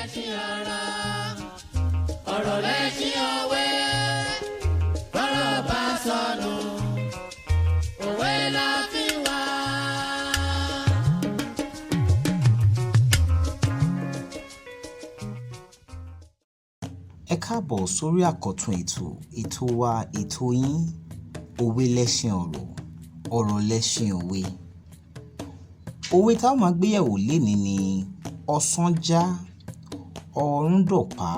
Lẹ́ṣin ọ̀rọ̀, ọ̀rọ̀ lẹ́ṣin òwe. Bọ́rọ̀ bá sọnù, òwe la fi wá. Ẹ káàbọ̀ sórí àkọ́tún ètò wa, ètò yín, Òwe Lẹ́ṣin Ọ̀rọ̀, Ọ̀rọ̀ Lẹ́ṣin Òwe. Òwe táwọn máa gbéyẹ̀wò lénìí ni ọsán já, ọ̀run dọ̀pá.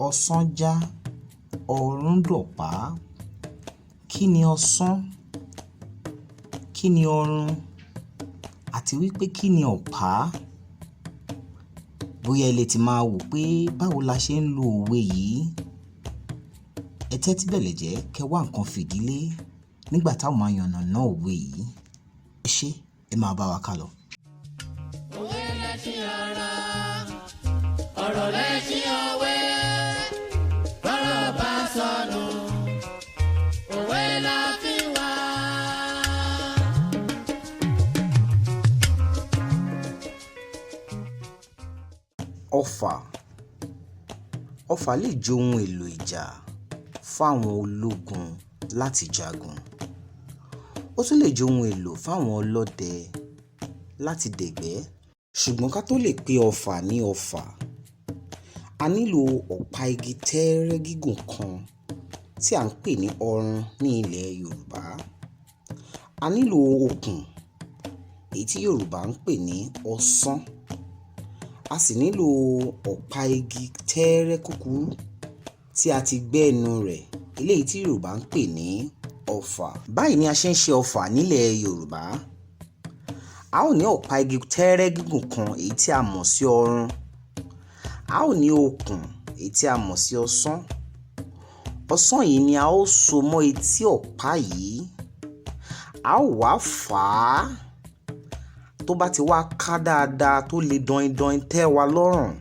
Ọsán já, ọ̀run dọ̀pá. Kí ni ọsán? Kí ni ọrun? Àti wípé kí ni ọ̀pá? Bóyá ẹ lè ti máa wò pé báwo la ṣe ń lo òwe yìí. Ẹ tẹ́tí bẹ̀lẹ̀jẹ́ kẹ́ wá nǹkan fìdílé nígbà táwọn máa yànnàná òwe yìí. Ẹ ṣé, ẹ máa bá wa ká lọ. Òwe lẹ́ṣin ọ̀rọ̀, ọ̀rọ̀ lẹ́ṣin òwe. Bọ́rọ̀ bá sọnù, òwe la fi wá. Ọfà. Ọfà lè jẹ́ ohun èlò ìjà fáwọn ológun láti jagun. Ó tún lè jẹ́ ohun èlò fáwọn ọlọ́dẹ láti dẹ̀gbẹ́. Ṣùgbọ́n ká tó lè pe ọfà ní ọfà, a nílò ọ̀pá igi tẹ́ẹ́rẹ́ gígùn kan tí à ń pè ní ọrun ní ilẹ̀ Yorùbá. A nílò okùn, èyí tí Yorùbá ń pè ní ọsán. A sì nílò ọ̀pá igi tẹ́ẹ́rẹ́ kúkúrú tí a ti gbẹ́ ẹnu rẹ̀, eléyìí tí Yorùbá ń pè ní ọfà. Báyìí ni a ṣe ń ṣe ọfà nílẹ̀ Yorùbá. A ó ní ọ̀pá igi tẹ́ẹ́rẹ́ gígùn kan, èyí tí a mọ̀ sí ọrun. A ó ní okùn, èyí tí a mọ̀ sí ọsán. Ọsán yìí ni a ó so mọ́ etí ọ̀pá yìí. A ó wá fà á. Tó bá ti wá ká dáadáa, tó le dọindọin tẹ́ wa lọ́rùn,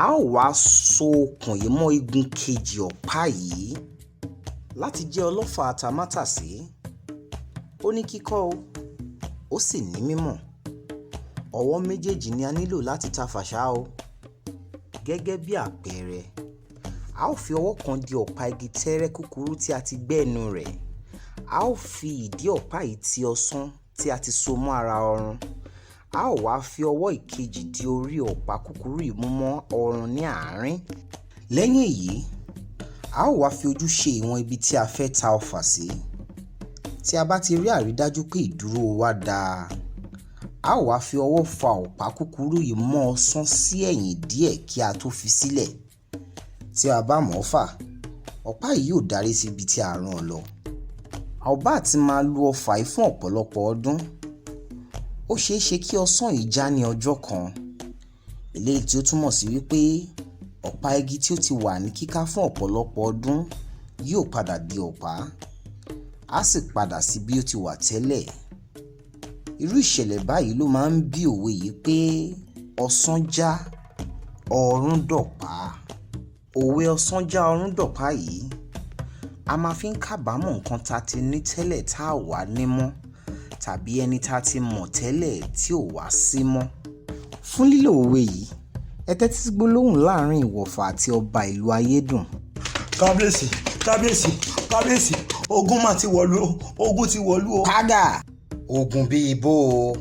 a ó wá so okùn yìí mọ́ igun kejì ọ̀pá yìí. Láti jẹ́ ọlọ́fà atamátàsé, ó ní kíkọ́ o, ó sì ní mímọ̀. Ọwọ́ méjèèjì ni a nílò láti ta fàṣà o. Gẹ́gẹ́ bí àpẹẹrẹ, a ó fi ọwọ́ kan di ọ̀pá igi tẹ́ẹ́rẹ́ kúkúrú tí a ti gbẹ́ ẹnu rẹ̀. A ó fi ìdí ọ̀pá yìí ti ọsán tí a ti so mọ́ ara ọrun. A ó wá fi ọwọ́ ìkejì di orí ọ̀pá kúkúrú yìí mú mọ́ ọrun ní àárín. Lẹ́yìn èyí, a ó wá fi ojú ṣe ìwọ̀n ibi tí a fẹ́ ta ọfà sí. Tí a bá ti rí àrídájú pé ìdúró wa dáa, a ó wá fi ọwọ́ fa ọ̀pá kúkúrú yìí mọ́ ọsán sí ẹ̀yìn díẹ̀ kí a tó fi sílẹ̀. Tí a bá mọ̀ ọ́ fà, ọ̀pá yìí yóò darí sí ibi tí a rán an lọ. A ò bá ti máa lu ọfà yìí fún ọ̀pọ̀lọpọ̀ ọdún, ó ṣeé ṣe kí ọsán yìí já ní ọjọ́ kan, eléyìí tí ó túmọ̀ sí wípé ọ̀pá igi tí ó ti wà ní kíká fún ọ̀pọ̀lọpọ̀ ọdún yóò padà di ọ̀pá, á sì padà sí bí ó ti wà tẹ́lẹ̀. Irú ìṣẹ̀lẹ̀ báyìí ló máa ń bí òwe yìí pé ọsán já, ọrun dọ̀pá. Òwe ọsán já, ọrun dọ̀pá yìí, a máa fi ń kábàámọ̀ nǹkan tá ti ní tẹ́lẹ̀ tá a wà ní mọ́, tàbí ẹni tá ti mọ̀ tẹ́lẹ̀ tí ò wá sí mọ́. Fún lílo òwe yìí, ẹ tẹ́tí sí gbólóhùn láàrin ìwọ̀fà àti ọba ìlú Ayédùn. Kábíyèsí, kábíyèsí, kábíyèsí, ogun mà ti wọ̀lú o, ogun ti wọ̀lú o. Kágà, ogun bíi bó o?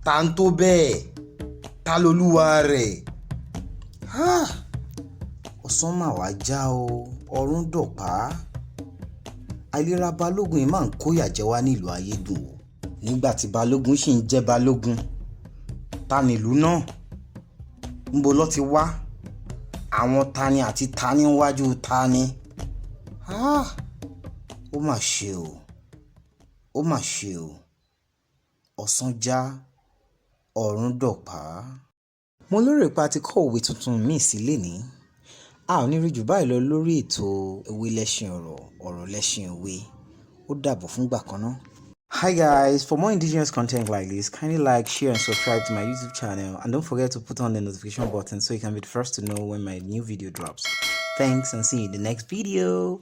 Ta ń tó bẹ́ẹ̀? Ta lolúwa rẹ̀? Ọ̀sán mà wá já o, ọ̀run dọ̀pá. Àìlera balógun yìí máa ń kóyà jẹ wá nílùú Ayédùn o. Nígbà tí balógun sì ń jẹ́ balógun, ta nílùú náà? Ńbo ló ti wá? Àwọn tani àti tani níwájú tani? Ó mà ṣe o, ó mà ṣe o. Ọ̀sán já, ọ̀run dọ̀pá. Mo lérò pé a ti kọ́ òwe tuntun míì sí lénìí. A ò ní rí jù báyìí lọ lórí ètò Òwe Lẹ́ṣin Ọ̀rọ̀, Ọ̀rọ̀ Lẹ́ṣin Òwe. Ó dàbọ̀ fúngbà kan náà. Hi guys, for more indigenous content like this, kindly like, share and subscribe to my YouTube channel, and don't forget to put on the notification button so you can be the first to know when my new video drops. Thanks and see you in the next video.